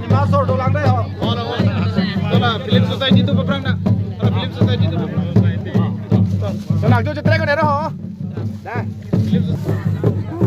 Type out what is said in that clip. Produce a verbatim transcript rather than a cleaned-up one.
Cinema short dolang dei ho. Tola film society tu paprang na. Tola film society tu paprang. Tola jo jetrek ko dei ho. Dah. Film society.